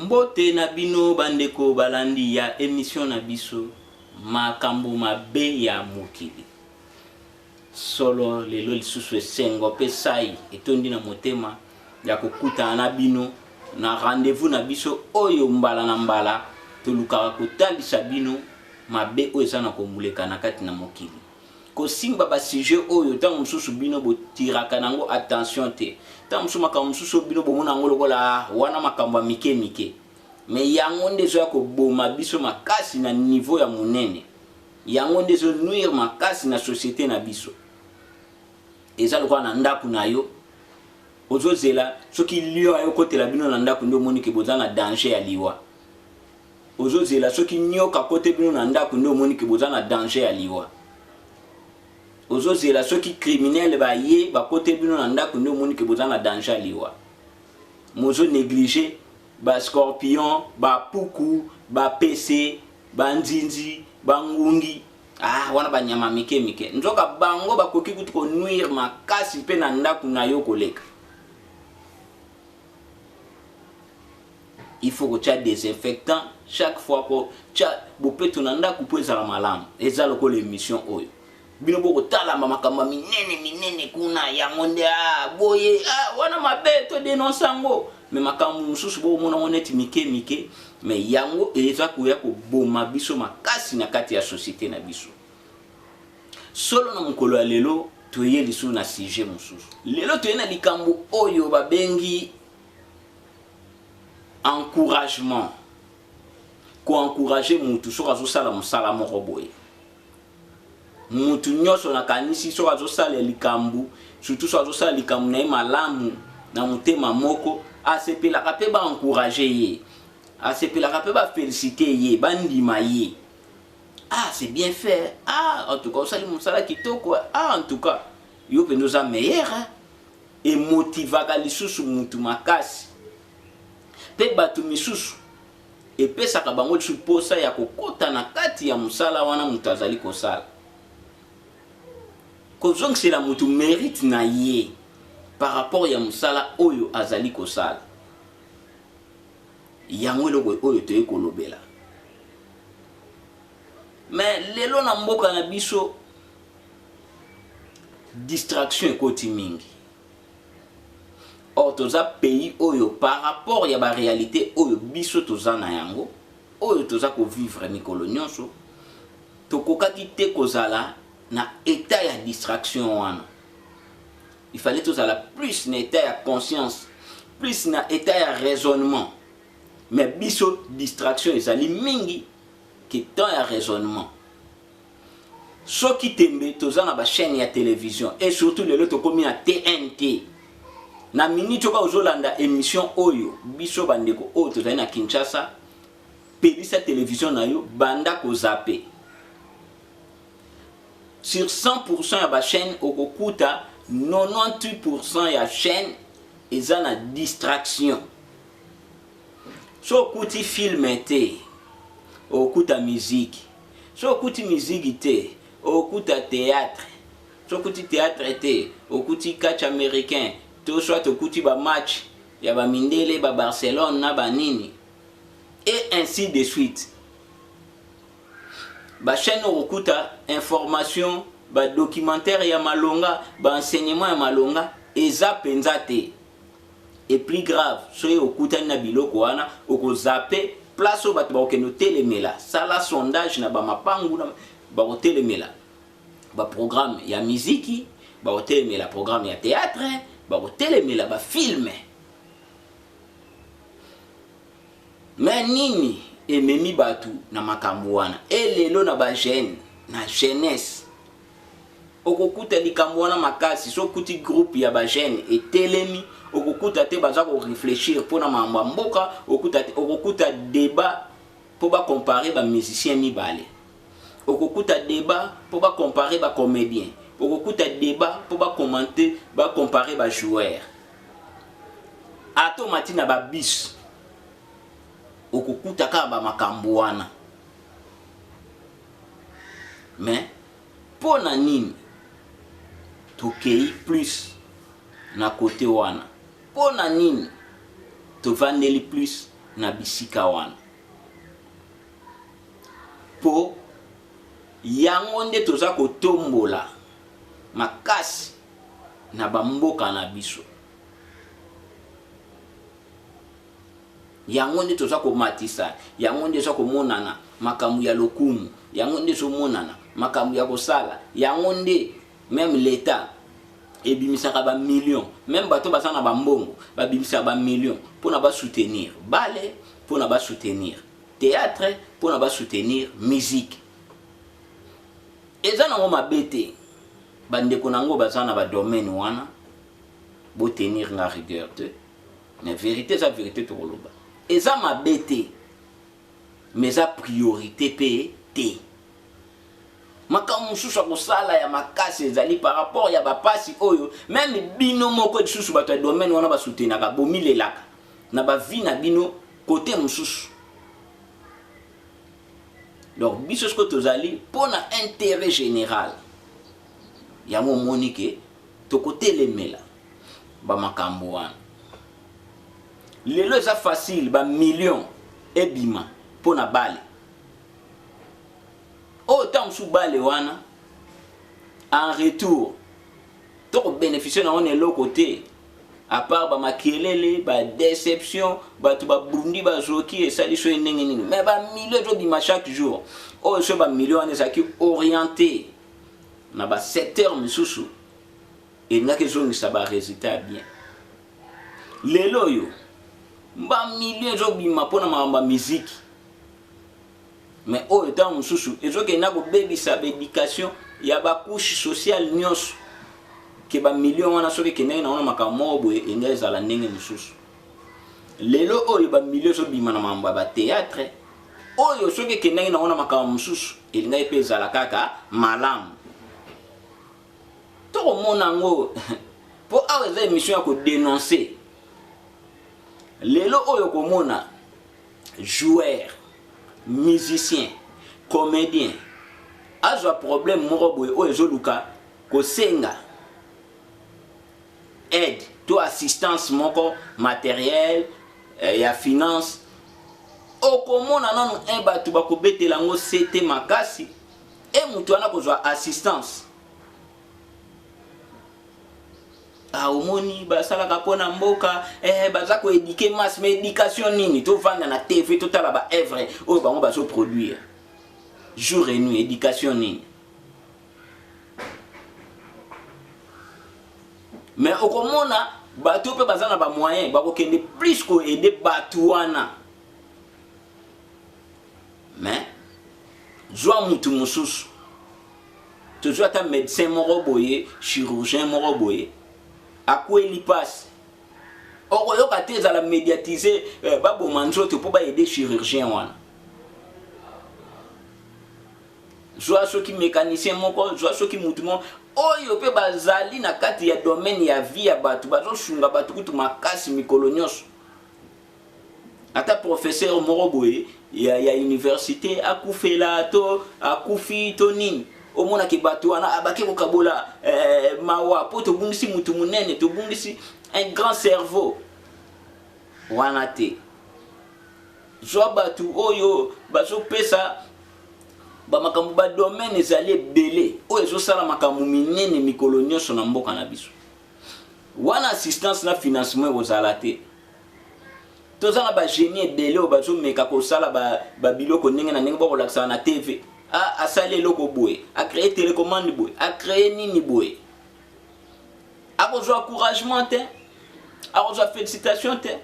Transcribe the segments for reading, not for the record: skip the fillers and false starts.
Mbote na bino bandeko balandi ya emission na biso makambo mabe ya mokili. Solo lelo lisusu esengo pe sai etondi na motema ya kokutana na bino na rendez-vous na biso oyo mbala na mbala tolukaka kotalisa bino mabe oyo eza na komuleka na kati na mokili. Kosimba ba sujet oyo ntango mosusu bino botiraka na yango attention te. Ntango mosusu makambo mosusu oyo bino bomona yango lokola ah, wana makambo ya mike mike, mais yango nde ezoya koboma biso makasi na niveau ya monene. Yango nde ezo nuire makasi na societe na biso. Eza lokola na ndako na yo ozozela soki lion ayo kotela bino na ndako nde omoni ke boza na danger ya liwa. Ozozela soki nyoka akote bino na ndako nde omoni ke boza na danger ya liwa. Ozozela soki criminel baye bakote bino na ndako nde omoni ke boza na danger ya liwa. Mozo negliger ba scorpion, ba puku, ba pese, ba nzinzi, ba ngungi. Ah, wana ba nyama mike mike. Nzoka bango bakoki kutu ko nuire makasi pe na ndako na yo koleka. Il faut kotia desinfectant chaque fois kotia bopeto na ndako mpo ezala malamu. Eza lokola emission oyo. Bino bokotalama makambo ya minene minene kuna yango nde ah, boye ah, wana mabe to denonce yango, mais makambo mosusu bokomona yango neti mike mike, mais yango eza koya koboma biso makasi na kati ya société na biso. Solo na mokolo ya lelo toye lisusu na sujet mosusu. Lelo toye na likambo oyo babengi encouragement, ko encourager mutu soki azosala mosala moko boye. Mutu nyonso nakanisi soki azosala likambo, surtout soki azosala likambo na ye malamu na motema moko, asepelaka mpe ba encourager ye, asepelaka mpe ba feliciter ye, bandima ye. Ah, c'est bien fait. Ah, en tout cas, osali mosala kitoko. Ah, en tout cas, yo mpenza oza meilleur. Hein? Emotivaka lisusu mutu makasi. Mpe bato misusu epesaka bango lisusu posa ya kokota na kati ya mosala wana moto azali kosala. Kozongisela moto merite na ye par rapport ya mosala oyo azali kosala. Yango eloko oyo toye kolobela. Mais lelo na mboka na biso distraction ekoti mingi. Or toza pays oyo par rapport ya ba réalité oyo biso toza na yango, oyo toza ko vivre mikolo nyonso, tokokaki te kozala na état ya distraction wana. Il fallait tozala plus na état ya conscience, plus na état ya raisonnement. Mais biso distraction ezali mingi que temps ya raisonnement. Soki tembe toza na ba chaîne ya télévision et surtout lelo tokomi na TNT. Na minute oyo ozolanda émission oyo, biso bandeko oyo tozali na Kinshasa, pelisa télévision na yo banda kozape. Sur 100% ya ba chaîne okokuta 98% ya chaîne eza na distraction. So okuti film te, okuta musique. So okuti musique te, okuta théâtre. So okuti théâtre te, okuti catch américain, to soit okuti ba match ya ba mindele ba Barcelone na ba nini, et ainsi de suite. Ba chaîne okokuta information, ba documentaire ya malonga, ba enseignement ya malonga eza penza te. Et plus grave, soki okutani na biloko wana, okozape place oyo bato bakokende otelemela, sala sondage na ba mapangu na bakotelemela ba programme ya miziki, bakotelemela programme ya théâtre, bakotelemela ba film. Mais nini ememi bato na makambo wana? E lelo na ba jeune, na jeunesse, okokuta likambo wana makasi. Soki okuti groupe ya ba jeune etelemi, okokuta te baza ko réfléchir mpona makambo ya mboka, okuta te, okokuta débat mpo ba comparer ba musiciens mibale, okokuta débat mpo ba comparer ba comédien, okokuta débat mpo ba commenter, ba comparer ba joueurs. Ata omati na ba bus, okokuta kaka ba makambo wana. Mais mpo na nini tokei plus na kote wana? Mpo na nini tovandeli plus na bisika wana mpo yango nde toza kotombola makasi na bamboka na biso. Yango nde toza komatisa, yango nde eza komonana makambo ya lokumu, yango nde ezomonana makambo ya kosala, yango nde meme l'etat ebimisaka ba millions, meme bato baza na bambongo babimisaka ba millions mpona ba soutenir bale, mpona ba soutenir théâtre, mpona ba soutenir musique. Eza nango mabe te, bandeko nango baza na ba domaine wana, bo tenir nga rigueur te, mais vérité eza vérité, tokoloba eza mabe te, mais eza priorité mpe te. Makambo mosusu ya kosala ya makasi ezali par rapport ya bapasi oyo meme bino moko lisusu bato ya domaine wana basutenaka, bomilelaka na bavie na bino kote mosusu. Donc biso sikoyo tozali mpo na intérêt général, yango omoni ke tokotelemela bamakambo wana. Lelo eza facile bamillion ebima mpo na bale oyo, ntango mosusu bale wana en retour tokobénéficie nango na eloko te, à part bamakelele, badéception, bato babundi, bazoki, esali so ndenge nini. Mais bamillion ezobima chaque jour oyo, so bamillion wana ezalaki orienté na basecteur misusu, elingaki ezongisa barésultat ya bien. Lelo oyo bamillion ezobima mpona makambo ya miziki, mais oyo ntango mosusu ezokenda kobebisa baéducation ya bacouche sociale nyonso, ke bamillion wana soki ekendaki nango na makambo moko boye, enga ezala ndenge mosusu. Lelo oyo bamillion ezobima na makambo ya bathéâtre oyo, soki ekendaki nango na makambo mosusu, elingaki mpe ezala kaka malamu. Tokomona yango mpo awa eza émission ya kodénoncer. Lelo oyo komona joueur, musicien, comédien azwa problème moko boye oyo ezoluka kosenga aide to assistance moko matériel, ya finance, okomona nanu un bato bakobetela yango sete makasi e moto wana kozwa assistance. Ah, omoni basalaka mpona mboka, baza koéduquer masse, mais éducation nini? Tovanda na TV, totala baœuvre oyo bango bazoproduire jour et nuit, éducation nini? Mais okomona bato mpe baza na bamoyen, bakokende plus koaider bato wana. Mais zwa mutu mosusu, tozwi ata médecin moko boye, chirurgien moko boye, akweli mpasi, okoyoka te ezala médiatise, baboma nzoto mpo baaider chirurgien wana. Zwa soki mécanicien moko, zwa soki mutu moko oyo mpe bazali na kati ya domaine ya vie ya bato, bazosunga bato kutu makasi mikolo nyonso, ata professeur moko boye ya université akufela to akufi to nini, omonaki bato wana abaki kokabola mawa mpo tobungisi mutu monene, tobungisi un grand cerveau wana te. Zwa bato oyo bazopesa bamakambo, badomaine ezali ebele oyo ezosala makambo minene mikolo nyonso na mboka na biso wana, assistance na financement ekozala te. Toza na bagenie ebele oyo bazomeka kosala babiloko ndenge na ndenge, bakolakisaka na TV, asali eloko boye, acréer télécommande boye, acréer nini boye, akozwa encouragement te, akozwa félicitation te.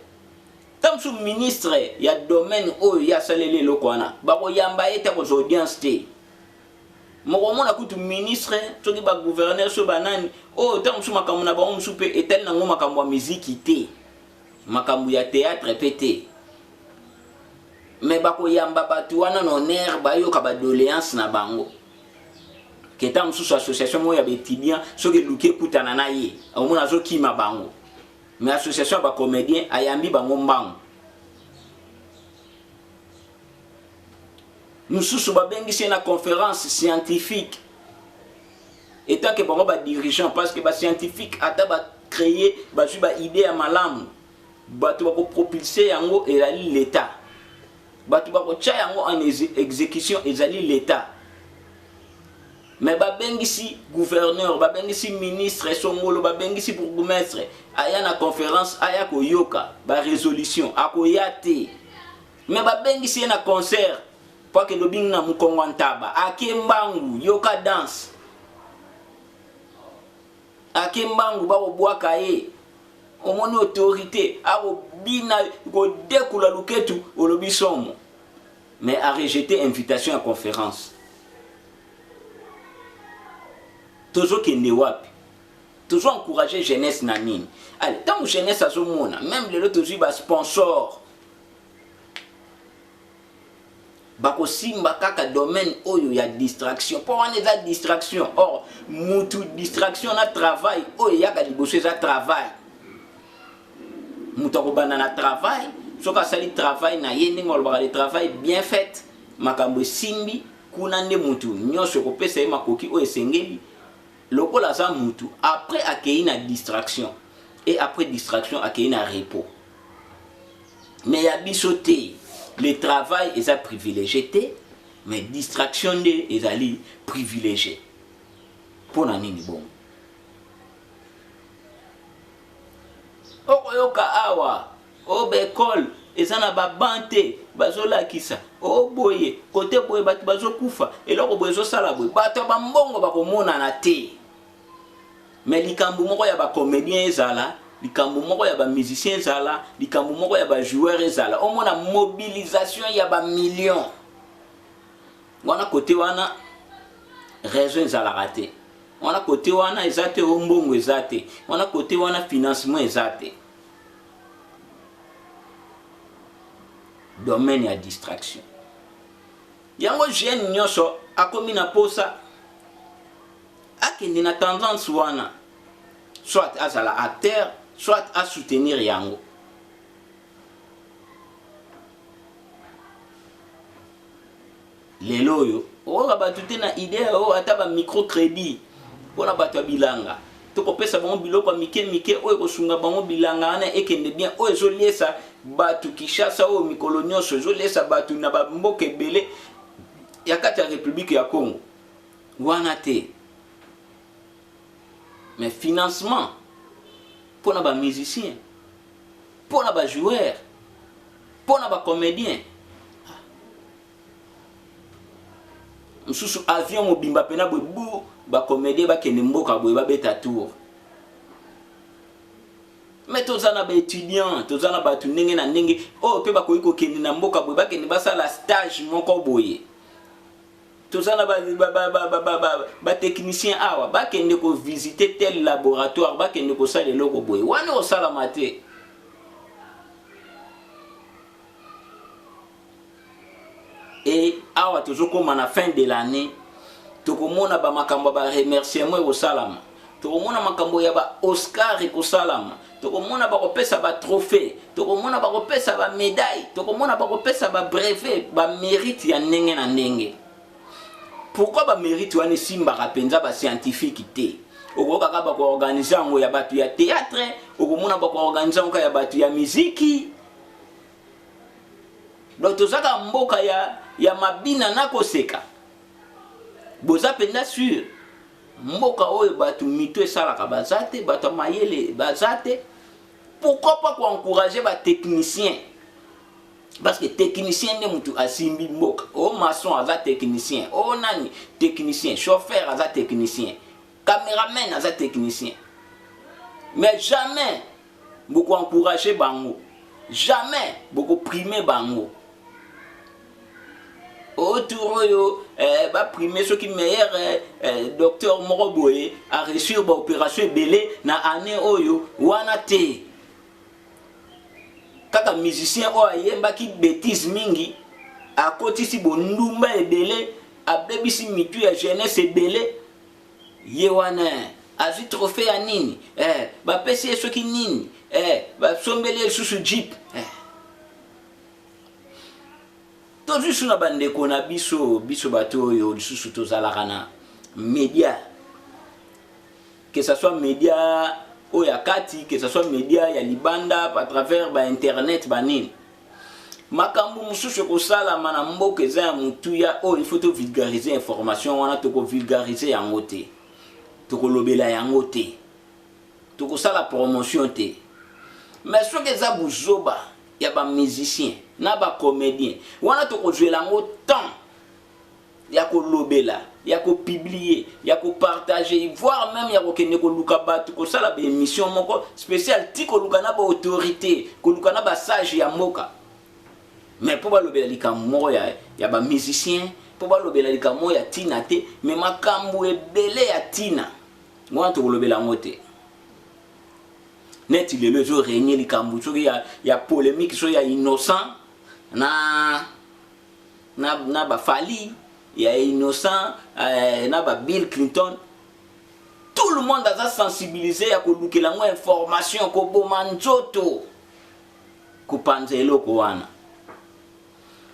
Ntango mosusu ministre ya domaine oyo ye asaleli eloko wana, bakoyamba ye te, akozwa audience te. Mokomona kutu ministre, soki bagouverneur, so banani oyo, ntango mosusu makambo na bango mosusu mpe etali nango makambo ya miziki te, makambo ya théâtre mpe te, mais bakoyamba bato wana na honneur, bayoka badoléance na bango. Ke ntango mosusu association moko ya baétudiant soki eluki ekutana na ye, omona azokima bango, mais association ya bacomédien ayambi bango mbango. Mosusu babengisi ye na conférence scientifique etant que bango badirigeant, parce que bascientifique ata bacréer, bazwi baidée ya malamu. Bato bakopropulse yango ezali l'Etat. Bato bakotya yango en exécution ezali l'Etat. Mais babengisi gouverneur, babengisi ministre songolo, babengisi bourgmestre, aya na conférence, aya koyoka ba résolution, akoya te. Mais babengisi ye na concert po akende obingi na mokongo ya ntaba, ake mbangu, yoka danse. Ake mbangu bakobwaka ye. Omoni autorité, akobina kodekula luketu, olobi somo. Mais a rejeté invitation ya conférence. Tozokende wapi? Tozo encourager jeunesse na nini? Allez, ntango jeunesse azomona, même lelo tozwi ba sponsor bakosimba kaka domaine oyo ya distraction, mpo wana eza distraction. Or mutu distraction na travail oyo eyaka liboso eza travail. Moto akobanda na travail, soki asali travail na ye ndenge balobaka le travail bien fait, makambo esimbi kuna nde mutu nyonso ekopesa ye makoki oyo esengeli. Lokola aza mutu, après akei na distraction, et après distraction akei na repos. Mais ya biso te, le travail eza privilégié te, mais distraction nde ezali privilégié. Mpo na nini bongo? Okoyoka awa o baekole eza na baban te, bazolakisa o boye kote boye bato bazokufa, eloko boye ezosala boye, bato ya bambongo bakomonana te. Mais likambo moko ya bacomédien ezala, likambo moko ya bamusicien ezala, likambo moko ya bajoueur ezala, omona mobilisation ya bamillion wana. Kote wana raison ezalaka te, wana kote wana eza te, o mbongo eza te, wana kote wana financement eza te. Domaine ya distraction yango jeune nyonso akomi na posa akende na tendance wana, soit azala acteur, soit asoutenir yango. Lelo oyo okoyoka bato te na idée oyo, ata ba microcrédit mpona bato ya bilanga, tokopesa bango biloko ya mike mike oyo ekosunga bango bilanga wana ekende bien, oyo ezoliesa bato Kinshasa, oyo mikolo nyonso ezoliesa bato na bamboka ebele ya kati ya République ya Congo wana te. Mais financement mpona bamusicien, mpona bajoueur, mpona bacomédien, mosusu avion mobimba mpena boye bu bacomédien bakende mboka boye babeta tour. Mais toza na baétudiant, toza na bato ndenge na ndenge oyo mpe bakoki kokende na mboka boye, bakende basala stage moko boye. Toza na batechnicien awa, bakende kovisite tel laboratoire, bakende kosala eloko boye, wana osalama te. E awa tozokóma na fin de l'année, tokomona bamakambo ya baremerciement ekosalama, tokomona makambo ya baoscar ekosalama, tokomona bakopesa batrophée, tokomona bakopesa bamédaille, tokomona bakopesa babrevet, bamérite ya ndenge na ndenge. Pourquoi bamérite wana esimbaka mpenza bascientifique te? Okoyoka kaka bakoorganize yango ya bato ya théâtre, okomona bakoorganize yango kaka ya bato ya miziki. Donc tozaka mboka ya mabina na koseka. Boza mpenza sur mboka oyo bato mito esalaka baza te, bato ya mayele baza te. Pourquoi pas koencourager batechnicien? Parce que technicien nde mutu asimbi mboka. O maçon aza technicien, o nani technicien, chauffeur aza technicien, cameraman aza technicien. Mais jamais bokoencourage bango, jamais bokoprime bango. Autour oyo baprime soki meilleur docteur moko boye aréussir baopération ebele na année oyo, wana te. Kaka musicien oyo ayembaki bétise mingi, akotisi bondumba ebele, abebisi mitu ya jeunesse ebele, ye wana azwi trophée ya nini, bapesi ye soki nini, basombeli ye lisusu jeep. Tozwi su na bandeko na biso, biso bato oyo lisusu tozalaka na média, que ça soit média Oyo ya kati, que ce soit media ya libanda, à travers ba internet ba nini. Makambo mosusu ekosalama na mboka eza ya motuya oyo il faut to vulgariser information wana, toko vulgariser yango te, tokolobela yango te, tokosala promotion te. Mais soki eza buzoba ya ba musicien na ba comédien wana, tokozwela yango temps ya kolobela, ya kopublier, ya kopartager, voire même ya kokende koluka bato, kosala baémission moko spéciale, ti koluka na baautorité, koluka na basage ya mboka. Mais mpo balobela likambo moko ya bamusicien, mpo balobela likambo moko ya ntina te, mais makambo ebele ya ntina wana tokolobela yango te. Neti lelo ezorégner likambo soki ya polémique, soki ya Innocent na baFally, ya Innocent na ba Bill Clinton. Tout le monde aza sensibilisé ya kolukela yango information, koboma nzoto, kopanza eloko wana.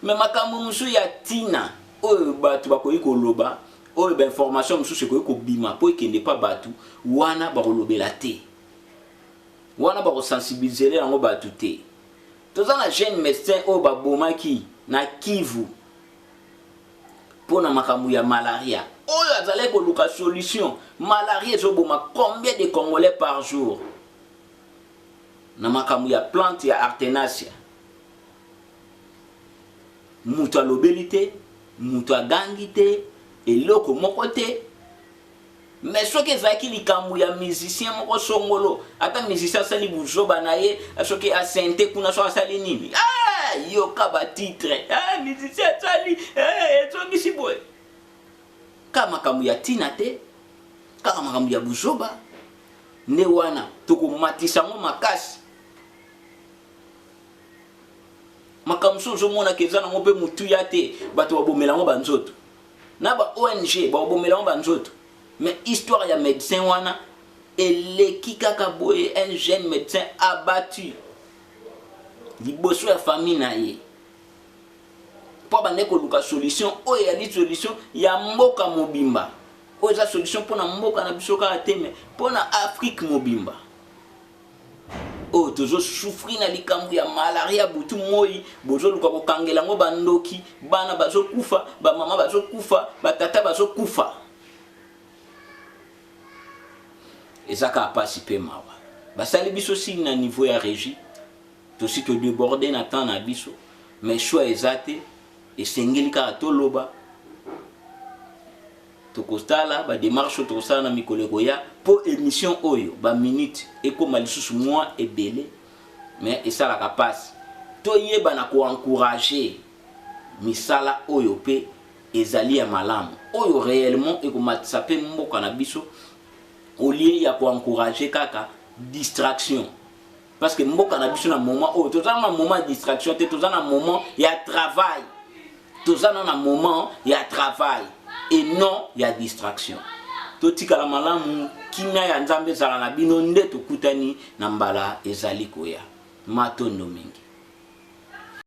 Mais makambo mosusu ya ntina oyo bato bakoki koloba, oyo bainformation mosusu ekoki kobima mpo ekende pa bato wana, bakolobela te wana, bakosensibiliser yango bato te. Toza na jeune médecin oyo babomaki na Kivu mpo na makambo ya malaria, oyo azalaki koluka solution. Malaria ezoboma combien de Congolais par jour? Na makambo ya plante ya artémisia, moto alobeli te, moto agangi te, eloko moko te. Mais soki ezalaki likambo ya musicien moko songolo, ata musicien asali buzoba na ye, soki asente kuna, soki asali nini, ah, yoka batitre: ah, musicien asali, eh, ezongisi boye. Kaka makambo ya ntina te, kaka makambo ya buzoba nde wana tokomatisa yango makasi. Makambo mosusu ozomonaka eza nango mpe motuya te, bato babomela yango banzoto, na ba ONG babomela yango banzoto. Mais histoire ya médecin wana eleki kaka boye, un jeune médecin abattu liboso ya famille na ye mpo abandaki koluka solution oyo eyali solution ya mboka mobimba, oyo eza solution mpona mboka na biso kaka te, mais mpona Afrique mobimba oyo tozosouffrir na likambo ya malaria butu moi. Bozoluka kokangela yango bandoki, bana bazokufa, bamama bazokufa, batata bazokufa. Eza kaka mpasi mpe mawa. Basali biso signe na niveau ya régie, tosi todéborder na temps na biso, mais choix eza te, esengeli kaka toloba. Tokosala badémarche oyo tokosala na mikolo ekoya mpo émission oyo baminute ekóma lisusu mwa ebele. Mais esalaka mpasi toyeba na koencourager misala oyo mpe ezali ya malamu, oyo réellement ekomatisa mpe mboka na biso, au lieu ya koencourager kaka distraction. Parce que mboka na biso na moment oyo, toza na moment ya distraction te, toza na moment ya travail, toza na moment ya travail et non ya distraction. Totikala malamu, kimia ya Nzambe ezala na bino. Nde tokutani na mbala ezali koya. Matondo mingi.